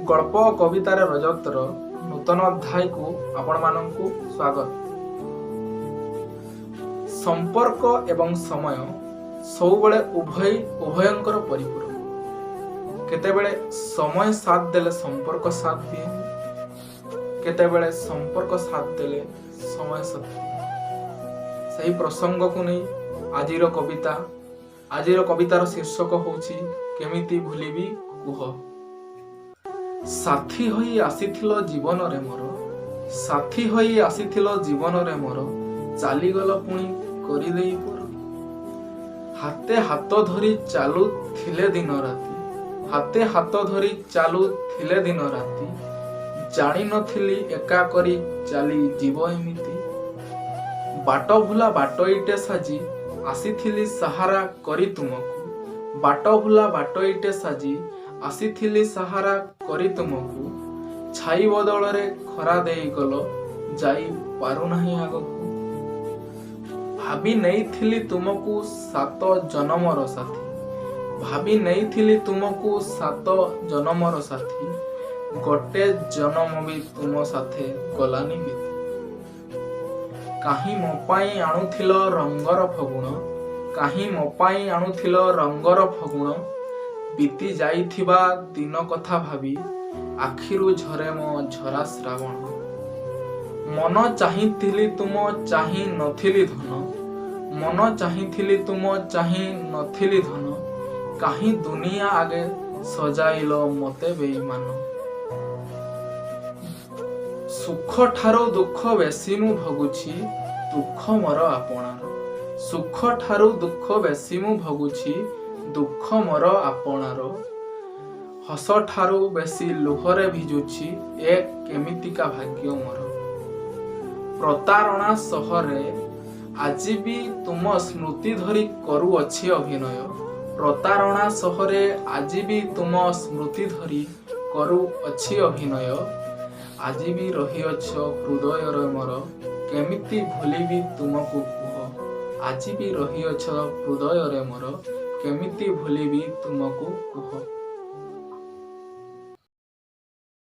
ଗଳ୍ପ ଓ କବିତାରେ ରଜତର ନୂତନ ଅଧ୍ୟାୟକୁ ଆପଣମାନଙ୍କୁ ସ୍ୱାଗତ। ସମ୍ପର୍କ ଏବଂ ସମୟ ସବୁବେଳେ ଉଭୟ ଉଭୟଙ୍କର ପରିପୂରକ। କେତେବେଳେ ସମୟ ସାଥ ଦେଲେ ସମ୍ପର୍କ ସାଥ ଦିଏ, କେତେବେଳେ ସମ୍ପର୍କ ସାଥ ଦେଲେ ସମୟ ସାଥ ଦିଏ। ସେହି ପ୍ରସଙ୍ଗକୁ ନେଇ ଆଜିର କବିତା। ଆଜିର କବିତାର ଶୀର୍ଷକ ହେଉଛି କେମିତି ଭୁଲିବି କୁହ। ସାଥୀ ହୋଇ ଆସିଥିଲ ଜୀବନରେ ମୋର, ସାଥୀ ହୋଇ ଆସିଥିଲ ଜୀବନରେ ମୋର, ଚାଲିଗଲ ପୁଣି କରିଦେଇ ପର। ହାତେ ହାତ ଧରି ଚାଲୁଥିଲେ ଦିନ ରାତି, ହାତେ ହାତ ଧରି ଚାଲୁଥିଲେ ଦିନ ରାତି, ଜାଣିନଥିଲି ଏକା କରି ଚାଲି ଯିବ ଏମିତି। ବାଟ ଭୁଲା ବାଟୋଇଟେ ସାଜି ଆସିଥିଲି ସାହାରା କରି ତୁମକୁ, ବାଟ ଭୁଲା ବାଟୋଇଟେ ସାଜି ଆସିଥିଲି ସାହାରା କରି ତୁମକୁ, ଛାଇ ବଦଳରେ ଖରା ଦେଇଗଲ, ଯାଇ ପାରୁନାହିଁ ଆଗକୁ। ଭାବି ନେଇଥିଲି ତୁମକୁ ସାତ ଜନମର ସାଥୀ, ଭାବି ନେଇଥିଲି ତୁମକୁ ସାତ ଜନମର ସାଥୀ, ଗୋଟେ ଜନମ ବି ତୁମ ସାଥେ ଗଲାନି ବିତି। କାହିଁ ମୋ ପାଇଁ ଆଣୁଥିଲ ରଙ୍ଗର ଫଗୁଣ, କାହିଁ ମୋ ପାଇଁ ଆଣୁଥିଲ ରଙ୍ଗର ଫଗୁଣ, ବିତି ଯାଇଥିବା ଦିନ କଥା ଭାବି ଆଖିରୁ ଝରେ ମୋ ଝରା ଶ୍ରାବଣ। ମନ ଚାହିଁଥିଲି ତୁମ ଚାହିଁ ନଥିଲି ଧନ, ମନ ଚାହିଁଥିଲି ତୁମ ଚାହିଁ ନଥିଲି ଧନ, କାହିଁ ଦୁନିଆ ଆଗେ ସଜାଇଲ ମତେ ବେଇମାନ। ସୁଖ ଠାରୁ ଦୁଃଖ ବେଶୀ ମୁଁ ଭୋଗୁଛି, ଦୁଃଖ ମୋର ଆପଣାର। ସୁଖ ଠାରୁ ଦୁଃଖ ବେଶୀ ମୁଁ ଭୋଗୁଛି, ଦୁଃଖ ମୋର ଆପଣାର। ହସ ଠାରୁ ବେଶୀ ଲୁହରେ ଭିଜୁଛି, ଏ କେମିତିକା ଭାଗ୍ୟ ମୋର। ପ୍ରତାରଣା ସହରେ ଆଜି ବି ତୁମ ସ୍ମୃତି ଧରି କରୁଅଛି ଅଭିନୟ, ପ୍ରତାରଣା ସହରେ ଆଜି ବି ତୁମ ସ୍ମୃତି ଧରି କରୁଅଛି ଅଭିନୟ, ଆଜି ବି ରହିଅଛ ହୃଦୟରେ ମୋର, କେମିତି ଭୁଲିବି ତୁମକୁ କୁହ। ଆଜି ବି ରହିଅଛ ହୃଦୟରେ ମୋର, କେମିତି ଭୁଲିବି ତୁମକୁ କୁହ।